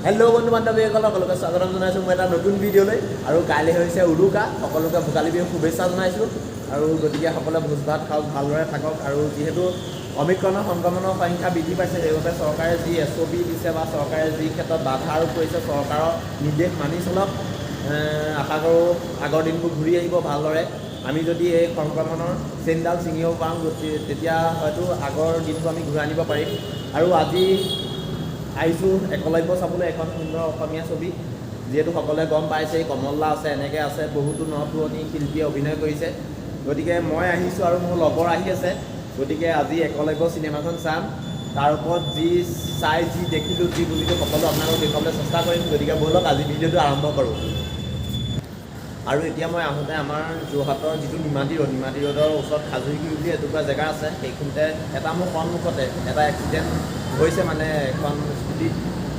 Hello' বন্ধু বান্ধৱীসকল, সকলোকে স্বাগতম জনাইছোঁ মই এটা নতুন ভিডিঅ'লৈ। আৰু কাইলৈ হৈছে উৰুকা, সকলোকে ভোগালী বিহুৰ শুভেচ্ছা জনাইছোঁ। আৰু গতিকে সকলোৱে ভোজ ভাত খাওক, ভালদৰে থাকক। আৰু যিহেতু অমিক্ৰণৰ সংক্ৰমণৰ সংখ্যা বৃদ্ধি পাইছে, সেইবাবে চৰকাৰে যি এছঅ'পি দিছে বা চৰকাৰে যি ক্ষেত্ৰত বাধা আৰোপ কৰিছে, চৰকাৰৰ নিৰ্দেশ মানি চলক। আশা কৰোঁ আগৰ দিনবোৰ ঘূৰি আহিব ভালদৰে। আমি যদি এই সংক্ৰমণৰ চেইনডাল ছিঙিব পাৰোঁ, গতিকে তেতিয়া হয়তো আগৰ দিনবোৰ আমি ঘূৰাই আনিব পাৰিম। আৰু আজি আহিছোঁ একলব্য চাবলৈ, এখন সুন্দৰ অসমীয়া ছবি। যিহেতু সকলোৱে গম পাইছে, কমল দা আছে, এনেকৈ আছে, বহুতো ন পুৰণি শিল্পীয়ে অভিনয় কৰিছে। গতিকে মই আহিছোঁ আৰু মোৰ লগৰ আহি আছে। গতিকে আজি একলব্য চিনেমাখন চাম। তাৰ ওপৰত যি চাই, যি দেখিলোঁ, যি বুজিলোঁ, সকলো আপোনালোকক দেখুৱাবলৈ চেষ্টা কৰিম। গতিকে ব'লক, আজি ভিডিঅ'টো আৰম্ভ কৰোঁ। আৰু এতিয়া মই আহোঁতে আমাৰ যোৰহাটৰ যিটো নিমাতী ৰোড, নিমাতী ৰোডৰ ওচৰত খাজুৰিগুৰি বুলি এটুকুৰা জেগা আছে। সেইখিনিতে এটা মোৰ সন্মুখতে এটা এক্সিডেণ্ট হৈছে। মানে এখন স্কুটিত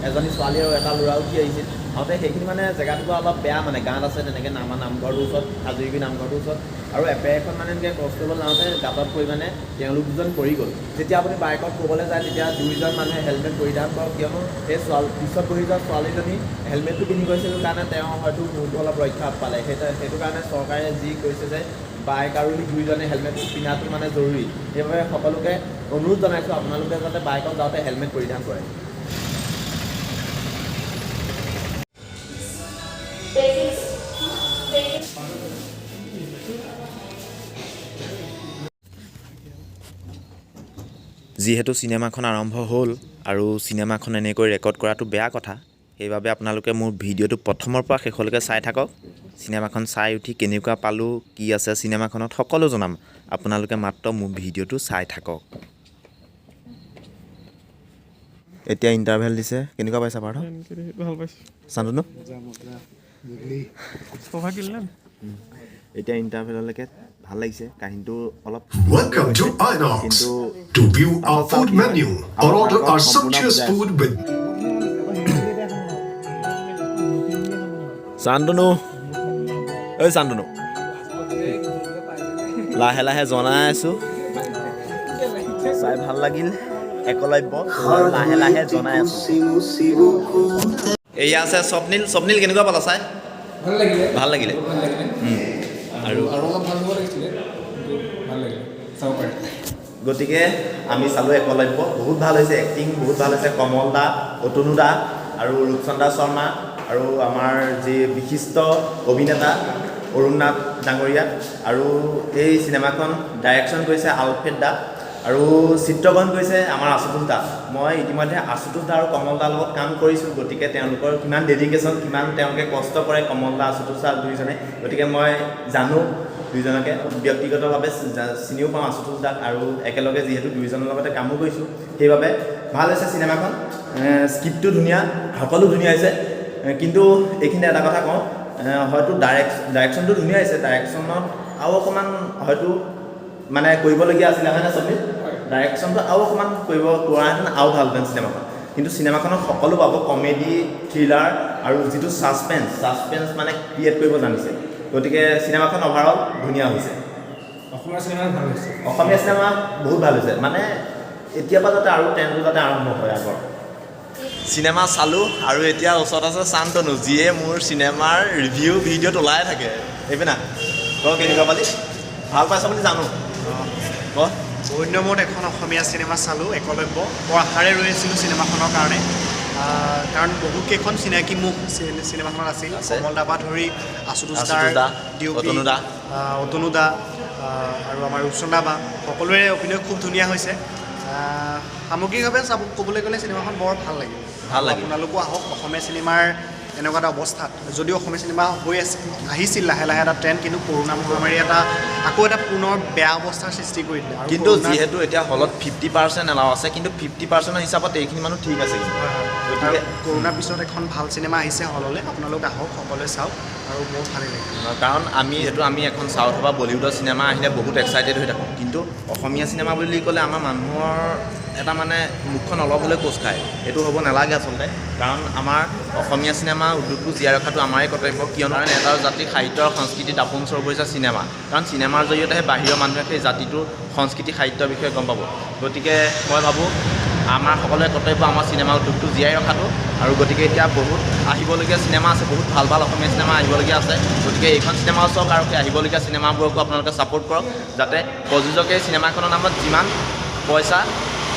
এজনী ছোৱালী আৰু এটা ল'ৰা উঠি আহিছিল। আহোঁতে সেইখিনি মানে জেগাটুকুৰা অলপ বেয়া, মানে গাঁত আছে তেনেকৈ, আমাৰ নামঘৰটোৰ ওচৰত, খাজুৰিগুৰি নামঘৰটোৰ ওচৰত। আৰু এপে এখন মানে এনেকৈ ক্ৰছ কৰিব যাওঁতে গাঁতত পৰি মানে তেওঁলোক দুজন পৰি গ'ল। যেতিয়া আপুনি বাইকত ক'বলৈ যায়, তেতিয়া দুইজন মানুহে হেলমেট পৰিধান কৰক। কিয়নো সেই ছোৱালী পিছত বহি যোৱা ছোৱালীজনী হেলমেটটো পিন্ধি গৈছিল কাৰণে তেওঁ হয়তো মূৰটো অলপ ৰক্ষা পালে। সেইটো কাৰণে চৰকাৰে যি কৈছে যে বাইক আৰু দুইজনে হেলমেট পিন্ধাটো মানে জৰুৰী, সেইবাবে সকলোকে অনুৰোধ জনাইছোঁ, আপোনালোকে যাতে বাইকত যাওঁতে হেলমেট পৰিধান কৰে। যিহেতু চিনেমাখন আৰম্ভ হ'ল আৰু চিনেমাখন এনেকৈ ৰেকৰ্ড কৰাটো বেয়া কথা, সেইবাবে আপোনালোকে মোৰ ভিডিঅ'টো প্ৰথমৰ পৰা শেষলৈকে চাই থাকক। চিনেমাখন চাই উঠি কেনেকুৱা পালোঁ, কি আছে চিনেমাখনত, সকলো জনাম। আপোনালোকে মাত্ৰ মোৰ ভিডিঅ'টো চাই থাকক। এতিয়া ইণ্টাৰভেল দিছে। কেনেকুৱা পাইছা পাৰ্থ? ভাল পাইছোঁ। শান্তনু? চফা কিনিলে। এতিয়া ইণ্টাৰভেললৈকে ভাল লাগিছে, কাহিনীটো অলপ Welcome to Inox. কিন্তু To view our food menu or order our sumptuous food with Shantanu, ঐ শান্তনু, লাহে লাহে জনাই আছোঁ। চাই ভাল লাগিল একলব্য। লাহে লাহে জনাই আছোঁ। এয়া আছে স্বপ্নীল। স্বপ্নীল, কেনেকুৱা পালা চাই? ভাল লাগিলে। ভাল লাগিলে। ভাল লাগিলে। আৰু আৰু অলপ ভাল হ'ব লাগিছিলে, কিন্তু ভাল লাগিলে, চাব পাৰি। গতিকে আমি চালোঁ একলব্য, বহুত ভাল হৈছে। এক্টিং বহুত ভাল হৈছে। কমল দা, অতনু দা আৰু ৰূপচন্দা শৰ্মা আৰু আমাৰ যি বিশিষ্ট অভিনেতা অৰুণ নাথ ডাঙৰীয়া। আৰু এই চিনেমাখন ডাইৰেকশ্যন কৰিছে আলফ্ৰেড দা আৰু চিত্ৰগ্ৰহণ কৰিছে আমাৰ আশুতোষ দা। মই ইতিমধ্যে আশুতোষ দা আৰু কমল দাৰ লগত কাম কৰিছোঁ। গতিকে তেওঁলোকৰ কিমান ডেডিকেশ্যন, কিমান তেওঁলোকে কষ্ট কৰে, কমল দা, আশুতোষ দা দুয়োজনে। গতিকে মই জানো দুইজনকে ব্যক্তিগতভাৱে চিনিও পাওঁ আশুতোষ দাক আৰু একেলগে যিহেতু দুয়োজনৰ লগতে কামো কৰিছোঁ, সেইবাবে ভাল হৈছে চিনেমাখন। স্ক্ৰিপ্টটো ধুনীয়া, সকলো ধুনীয়া হৈছে। কিন্তু এইখিনিতে এটা কথা কওঁ, হয়তো ডাইৰেকশ্যনটো ধুনীয়া হৈছে, ডাইৰেকশ্যনত আৰু অকণমান হয়তো মানে কৰিবলগীয়া আছিলে, হয়নে চবি? ডাইৰেকশ্যনটো আৰু অকণমান কৰিব কৰাহেঁতেন আৰু ভালহেঁতেন চিনেমাখন। কিন্তু চিনেমাখনত সকলো পাব, কমেডি, থ্ৰিলাৰ আৰু যিটো ছাছপেঞ্চ মানে ক্ৰিয়েট কৰিব জানিছে। গতিকে চিনেমাখন অভাৰঅল ধুনীয়া হৈছে। অসমীয়া চিনেমা ভাল হৈছে। অসমীয়া চিনেমা বহুত ভাল হৈছে। মানে এতিয়াৰ পৰা যাতে আৰু ট্ৰেণ্ডটো যাতে আৰম্ভ হয় আগৰ। চিনেমা চালোঁ আৰু এতিয়া ওচৰত আছে শান্তনু, যিয়ে মোৰ চিনেমাৰ ৰিভিউ ভিডিঅ'ত ওলাই থাকে। এইপিনা ক, কেনেকুৱা পালি? ভাল পাইছ বুলি জানো, ক। বহুত দিনৰ মূৰত এখন অসমীয়া চিনেমা চালোঁ, একলব্য। বৰ আশাৰে ৰৈ আছিলোঁ চিনেমাখনৰ কাৰণে, কাৰণ বহুতকেইখন চিনাকি মুখ চিনেমাখনত আছিল। আছে। কমল দা পৰা ধৰি আশুতোষ দাৰ আশুতোষ দা, ডি অ' পি, অতনু দা। অতনু দা আৰু আমাৰ ৰূপচন্দা বা, সকলোৰে অভিনয় খুব ধুনীয়া হৈছে। সামগ্ৰিকভাৱে চাব ক'বলৈ গ'লে চিনেমাখন বৰ ভাল লাগিল। ভাল লাগিল। আপোনালোকো আহক। অসমীয়া চিনেমাৰ এনেকুৱা এটা অৱস্থাত, যদিও অসমীয়া চিনেমা হৈ আছে, আহিছিল লাহে লাহে এটা ট্ৰেণ্ড, কিন্তু কৰোণা মহামাৰী এটা আকৌ এটা পুনৰ বেয়া অৱস্থাৰ সৃষ্টি কৰি দিলে। আৰু কিন্তু যিহেতু এতিয়া হলত 50% এলাও আছে, কিন্তু 50%ৰ হিচাপত এইখিনি মানুহ ঠিক আছে কিন্তু। হয়। গতিকে আৰু কৰোণাৰ পিছত এখন ভাল চিনেমা আহিছে হললৈ। আপোনালোক আহক, সকলোৱে চাওক আৰু বহুত ভালেই লাগিব। কাৰণ আমি যিহেতু আমি এখন চাউথ বা বলিউডৰ চিনেমা আহিলে বহুত এক্সাইটেড হৈ থাকোঁ, কিন্তু অসমীয়া চিনেমা বুলি ক'লে আমাৰ মানুহৰ এটা মানে মুখখন অলপ হ'লেও কোচ খায়। এইটো হ'ব নালাগে আচলতে, কাৰণ আমাৰ অসমীয়া চিনেমা উদ্যোগটো জীয়াই ৰখাটো আমাৰে কৰ্তব্য। কিয়নো কাৰণ এটা জাতিৰ সাহিত্য আৰু সংস্কৃতিৰ দাপোন স্বৰূপ হৈছে চিনেমা। কাৰণ চিনেমাৰ জৰিয়তেহে বাহিৰৰ মানুহে সেই জাতিটোৰ সংস্কৃতি, সাহিত্যৰ বিষয়ে গম পাব। গতিকে মই ভাবোঁ আমাৰ সকলোৰে কৰ্তব্য আমাৰ চিনেমা উদ্যোগটো জীয়াই ৰখাটো। আৰু গতিকে এতিয়া বহুত আহিবলগীয়া চিনেমা আছে, বহুত ভাল ভাল অসমীয়া চিনেমা আহিবলগীয়া আছে। গতিকে এইখন চিনেমাও চাওক আৰু সেই আহিবলগীয়া চিনেমাবোৰকো আপোনালোকে ছাপোৰ্ট কৰক, যাতে প্ৰযোজকে চিনেমাখনৰ নামত যিমান পইচা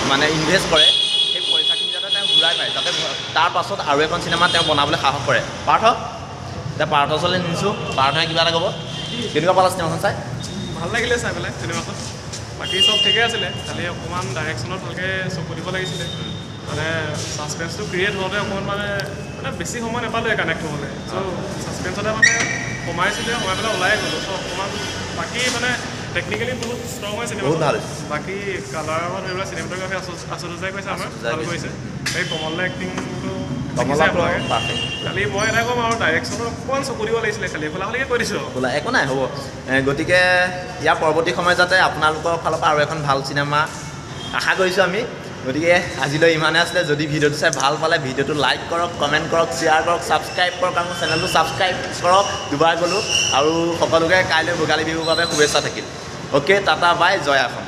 মানে ইনভেষ্ট কৰে, সেই পইচাখিনি যাতে তেওঁ ঘূৰাই পায়, যাতে তাৰ পাছত আৰু এখন চিনেমা তেওঁ বনাবলৈ সাহস কৰে। পাৰ্থ, এতিয়া পাৰ্থ ওচৰলৈ নিছোঁ, পাৰ্থই কিবা এটা ক'ব। কেনেকুৱা পালা চিনেমাখন চাই? ভাল লাগিলে চাই পেলাই চিনেমাখন। বাকী চব ঠিকে আছিলে, খালি অকণমান ডাইৰেকশ্যনত ভালকৈ চকু দিব লাগিছিলে। মানে ছাছপেন্সটো ক্ৰিয়েট হওঁতে অকণমান মানে বেছি সময় নাপালোৱে কানেক্ট হ'বলৈ। চ' ছাছপেন্সতে মানে সোমাইছিলে, সোমাই পেলাই ওলাই গ'লোঁ। চ' অকণমান বাকী মানে টেকনিকেলি বহুত ষ্ট্ৰং হয় চিনেমা। বহুত ভাল হৈছে। বাকী কালাৰৰ পৰা ধৰি পেলাই চিনেমাটোগ্ৰাফী আচুতোষ কৈছে আমাৰ আচুতোষ ভাল কৈছে। কৰিছে। এই কমল এক্টিংটো কমলা পাৰফেক্ট। খালি মই এটা ক'ম আৰু ডাইৰেকশ্যনত অকণমান চকু দিব লাগিছিলে, খালি খোলা-খুলিকৈ কৈ দিছোঁ আৰু। বোলা একো নাই, হ'ব। গতিকে ইয়াৰ পৰৱৰ্তী সময়ত যাতে আপোনালোকৰ ফালৰ পৰা আৰু এখন ভাল চিনেমা আশা কৰিছোঁ আমি। গতিকে আজিলৈ ইমানে আছিলে। যদি ভিডিঅ'টো চাই ভাল পালে, ভিডিঅ'টো লাইক কৰক, কমেণ্ট কৰক, শ্বেয়াৰ কৰক, ছাবস্ক্ৰাইব কৰক আৰু মোৰ চেনেলটো ছাবস্ক্ৰাইব কৰক, দুবাৰ ক'লোঁ। আৰু সকলোকে কাইলৈ ভোগালী বিহুৰ বাবে শুভেচ্ছা থাকিল। অ'কে, টাটা, বাই, জয় অসম।